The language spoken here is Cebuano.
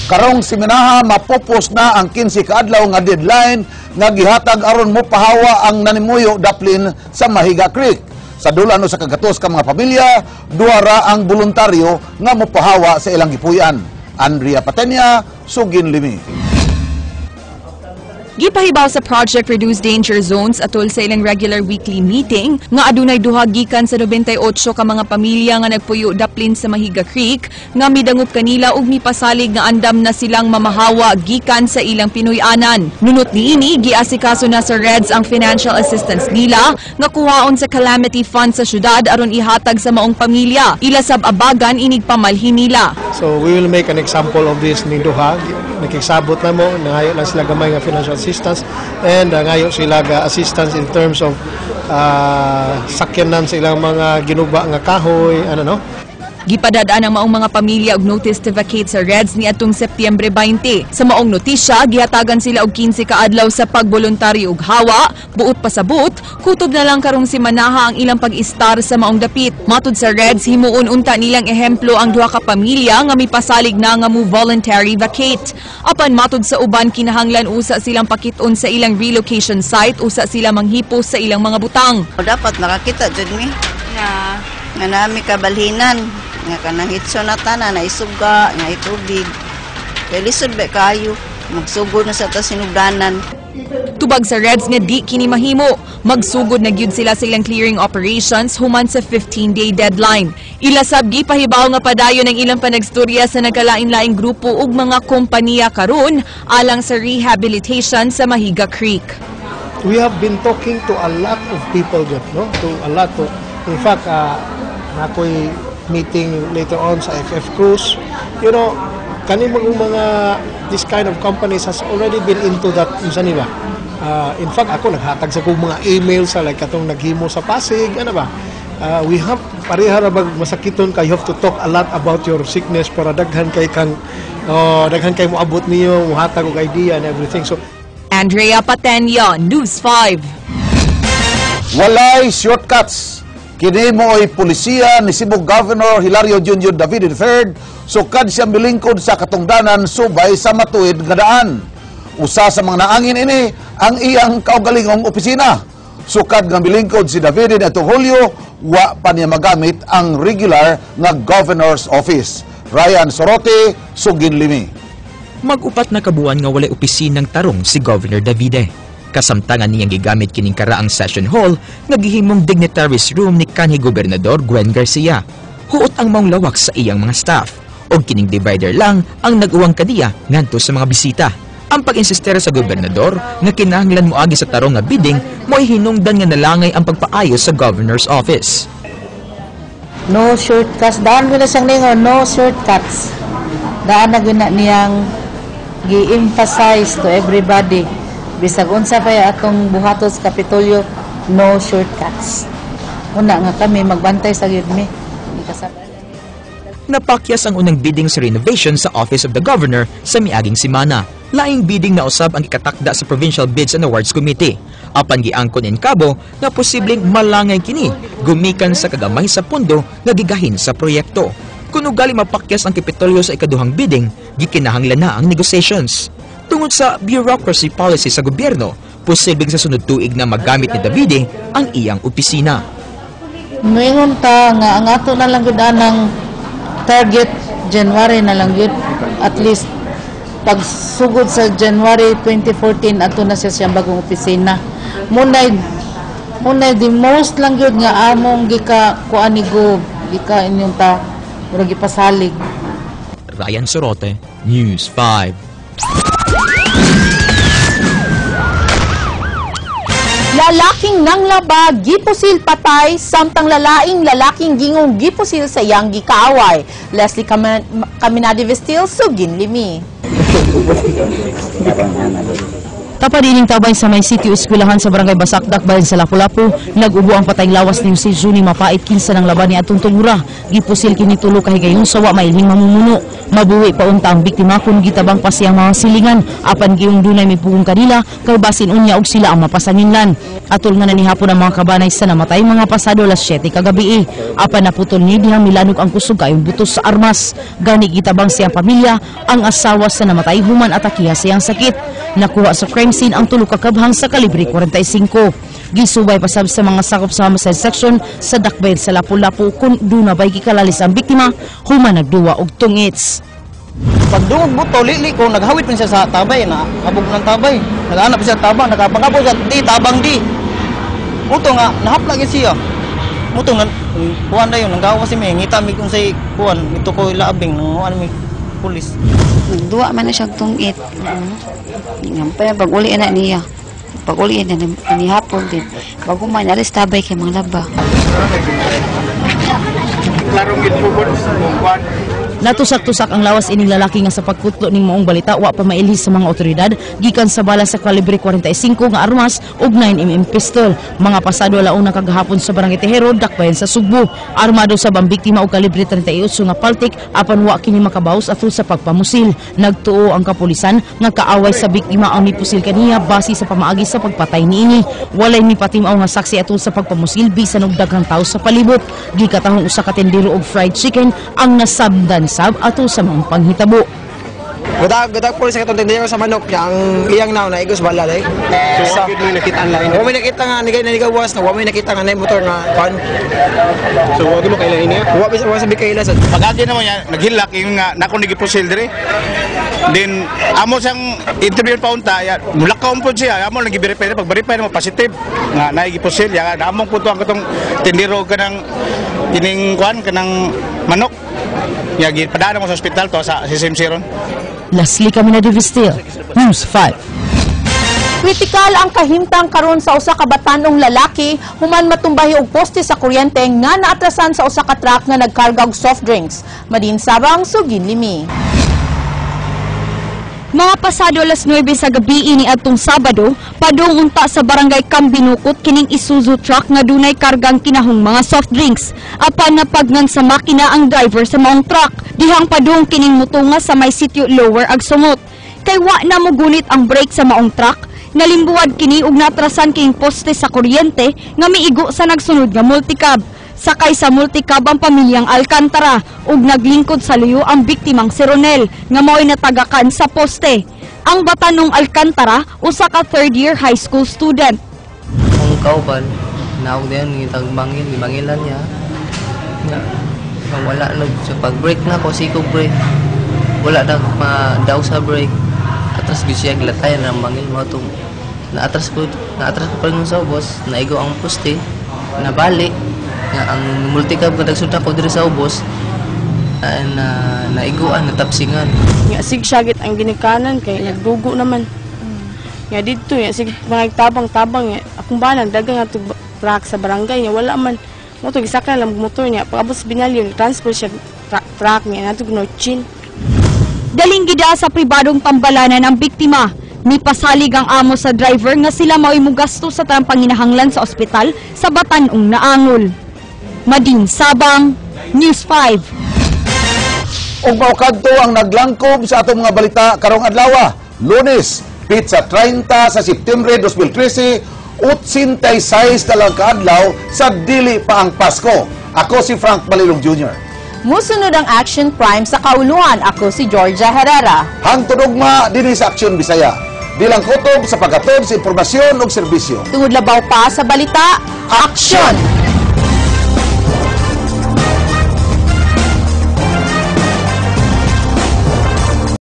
Karong siminaha mapupos na ang 15 kaadlaw nga deadline nga gihatag aron mo pahawa ang nanimuyo daplin sa Mahiga Creek. Sa dulan sa kagatos ka mga pamilya, duha ra ang voluntaryo nga mopahawa sa ilang gipuy-an. Andrea Patenia, Sugin Limi. Gipahibaw sa Project Reduce Danger Zones atol sa ilang regular weekly meeting nga adunay duha gikan sa 98 ka mga pamilya nga nagpuyo daplin sa Mahiga Creek nga midangop kanila ug mipasalig nga andam na silang mamahawa gikan sa ilang Pinoy-anan. Nunot niini, giasikaso na sa REDS ang financial assistance nila nga kuhaon sa calamity fund sa syudad aron ihatag sa maong pamilya. Ila sab abagan inig pamalhin nila. So we will make an example of this ni duha. Nakigsabot na mo, nangayo lang sila gamay nga financial assistance and ngayo sila ga assistance in terms of sakyanan sa ilang mga ginuba nga kahoy, ano no? Gipadad-an ang maong mga pamilya og notice to vacate sa REDS ni atong Setyembre 20. Sa maong notisya, gihatagan sila og 15 ka adlaw sa pagboluntaryo og hawa, buot pasabot, kutob na lang karong simanaha ang ilang pag-istar sa maong dapit. Matud sa REDS, himuon unta nilang ehemplo ang duha ka pamilya nga mipasalig na nga mo voluntary vacate. Apan matud sa uban, kinahanglan usa silang pakit-on sa ilang relocation site, usa sila manghipos sa ilang mga butang. Dapat nakakita jud mi. Nga nami kabalhinan nga kanang hitso na tanan na isuga nga itubig. Kay lisod ba kayo magsugod na sa ta sinugdanan. Tubag sa REDS nga di kini mahimo. Magsugod na gyud sila sa ilang clearing operations human sa 15-day deadline. Ila sab gipahibaw nga padayon ang ilang panagstorya sa nagkalain-laing grupo ug mga kompanya karon alang sa rehabilitation sa Mahiga Creek. We have been talking to a lot of people jud, no? To a lot to, in fact, nakoy meeting later on sa FF Cruz. Kani mga this kind of companies has already been into that, unsa ni ba? In fact, ako naghatag sa kong mga email sa like katong naghimo sa Pasig, ano ba? We have pareha ra bag masakiton kay you have to talk a lot about your sickness para daghan kay kang oh, daghan kay moabot niyo, mohatag og idea and everything. So Andrea Patenia, News 5. Walay shortcuts. Kini mooy polisiya ni Cebu Governor Hilario Jr. David III sukad siya milingkod sa katungdanan subay sa matuwid nga daan. Usa sa mga naangin ini ang iyang kaugalingong opisina. Sukad nga milingkod si David atong Hulyo, wa pa niya magamit ang regular nga governor's office. Ryan Sorote, Sugin Limi. Mag-upat na kabuan nga walay opisinang tarong si Governor Davide. Kasamtangan niyang gigamit kining karaang session hall nga gihimong dignitaries room ni kanhi Gobernador Gwen Garcia. Huot ang maong lawak sa iyang mga staff. Og kining divider lang ang nag-uwang kaniya ngadto sa mga bisita. Ang pag-insistera sa gobernador nga kinahanglan moagi sa tarong nga bidding mo'y hinungdan nga nalangay ang pagpaayos sa governor's office. No shortcuts. Daan ko na siyang ningon, no shortcuts. Daan na gina niyang gi-emphasize to everybody. Bisag unsa pa atong buhaton sa Kapitolyo, no shortcuts. Una nga kami magbantay sa gyud mi. Napakyas ang unang bidding sa renovation sa Office of the Governor sa miaging semana. Laing bidding na usab ang ikatakda sa Provincial Bids and Awards Committee. Apan giangkon in kabo nga posibleng malangay kini gumikan sa kagamay sa pondo nga gigahin sa proyekto. Kung ugali mapakyas ang Kapitolyo sa ikaduhang bidding, gikinahanglan na ang negotiations. Tungod sa bureaucracy policy sa gobyerno, posibleng sa sunod tuig na magamit ni Davide ang iyang opisina. Moingon ta nga ang ato na lang gud anang target January na lang gyud, at least pagsugod sa January 2014 ato na siya siyang bagong opisina. Munay the most lang gyud nga among gika kuan ni Gov, gika inyong ta murag gipasalig. Ryan Sorote, News 5. Lalaking nanglaba gipusil patay samtang lalaing lalaking gingong gipusil sa iyang gikaaway. Leslie Caminade Vestil, Sugin Limi. Tapad ining tabay sa may city eskwelahan sa barangay Basakdak bahin sa Lapu-Lapu, nag-ubo ang patayng lawas ni Jose Juni Mapait kinsa ng laban ni atong tungura. Gipusil kini tulo ka higayon sa wa mailhing mamumuno. Mabuhi pa unta ang biktima kung gitabang pa siyang mga silingan, apan giyong dunay mipugong kanila kay basin unya og sila ang mapasanginlan. Atol nga nanihapon ang mga kabanay sa namatay mga pasado alas 7 kagabi. Apan naputol ni dihang milanog ang kusog kayong butos sa armas. Gani gitabang siyang pamilya ang asawa sa namatay human atakiha siyang sakit. Nakuha sa crime scene ang tulo ka kabhang sa kalibre 45. Gisubay pasab sa mga sakop sa homicide section sa Dakbayan sa Lapu-Lapu kung duna bay gikalalis ang biktima human nagduwa og tungits. Pagdungog buto, lili ko, naghawit pa siya sa tabay, na kabog ng tabay. Nag-anap siya tabang, nakapangabot siya, di, tabang di. Muto nga, nahapla gid siya. Muto nga, kuwan na yun, nanggawa si may, ngita mi kung say, kuwan, ito ko ilaabing, nanguan mi pulis. Nagduwa man na siya tungit. Ngampay, pag uli na niya. Pag uli na ni hapon din. Bago man alis tabay kay mga laba. Natusak-tusak ang lawas ining lalaki nga sa pagkutlo ning maong balita wa pa mailhis sa mga otoridad gikan sa bala sa kalibre 45 nga armas ug 9 mm pistol. Mga pasado alauna kagahapon sa Barangay Tejero, Dakbayan sa Sugbo. Armado sab ang biktima og kalibre 38 nga paltik apan wa kini makabawas atol sa pagpamusil. Nagtuo ang kapulisan nga kaaway sa biktima ang nipusil kaniya base sa pamaagi sa pagpatay niini. Walay mipatim-aw nga saksi atol sa pagpamusil bisan og daghang tawo sa palibot. Gikatahong usa ka tendero og fried chicken ang nasabdan sab atol sa maong panghitabo. Gudag, gudag pulis sa katong tindero sa manok, ang iyang naw na igos bala day. So, wa may nakita ang lain. Wa may nakita nga nigay nanigawas na, wa may nakita nga na motor nga kan. So, wa mo kailan niya? Wa wa sabi kaila sa. Pag-agi naman yan, naghilak yung nga nako ni gipusil diri. Then amo siyang interview pa unta, ya, mulakaw po siya, amo lagi verify, pag verify mo positive nga naay gipusil, ya among punto ang katong tindero kanang kining kuan kanang manok. Ya gipadala mo sa ospital to sa CCMC ron. Leslie Caminade Vistil, News 5. Kritikal ang kahimtang karon sa usa ka batanong lalaki human matumbahi og poste sa kuryente nga naatrasan sa usa ka truck nga nagkarga og soft drinks. Madin Sabang, Sugin Limi. Mga pasado alas 9 sa gabi ini atong Sabado, padung unta sa Barangay Cambinukot kining Isuzu truck nga dunay kargang kinahong mga soft drinks. Apan napagnan sa makina ang driver sa maong truck. Dihang padung kining mutunga sa may sitio Lower Agsungot. Kay wa na mogunit ang brake sa maong truck, nalimbuwad kini ug natrasan kining poste sa kuryente nga miigo sa nagsunod nga multicab. Sakay sa multicab ang pamilyang Alcantara ug naglingkod sa luyo ang biktimang si Ronel nga mao'y natagakan sa poste. Ang batanong Alcantara usa ka third year high school student. Ang kauban, naog din yung bangil, gibangilan niya. Nga, nga wala na sa pag-brake na ko, siko brake. Wala na ma-daw sa brake. Atras gyud siya glatayan ng bangil mo tong naatras ko pa rin sa ubos, naigo ang poste, nabali nga ang multicab nga nagsud ako diri sa ubos na, na naiguan, natapsingan. Nga sig syagit ang ginikanan kay nagdugo naman. Nga didto nga sig mga tabang-tabang nga akong banan daghang nga truck sa barangay nga wala man mo to gisakay lang motor niya pag-abot sa Binaliw transfer siya truck niya nato Norchin. Daling gida sa pribadong tambalanan ang biktima. Nipasalig ang amo sa driver nga sila mao'y mugasto sa tanang panginahanglan sa ospital sa batanong naangol. Madin Sabang, News 5. Ug mao kadto ang naglangkob sa atong mga balita karong adlaw, Lunes, petsa 30 sa Setyembre 2013, 86 na lang kaadlaw sa dili pa ang Pasko. Ako si Frank Malilong Jr. Musunod ang Action Prime sa kauluhan. Ako si Georgia Herrera. Hangtod ugma dinhi sa Action Bisaya. Dilang kutob sa paghatod sa impormasyon ug serbisyo. Tungod labaw pa sa balita, aksyon!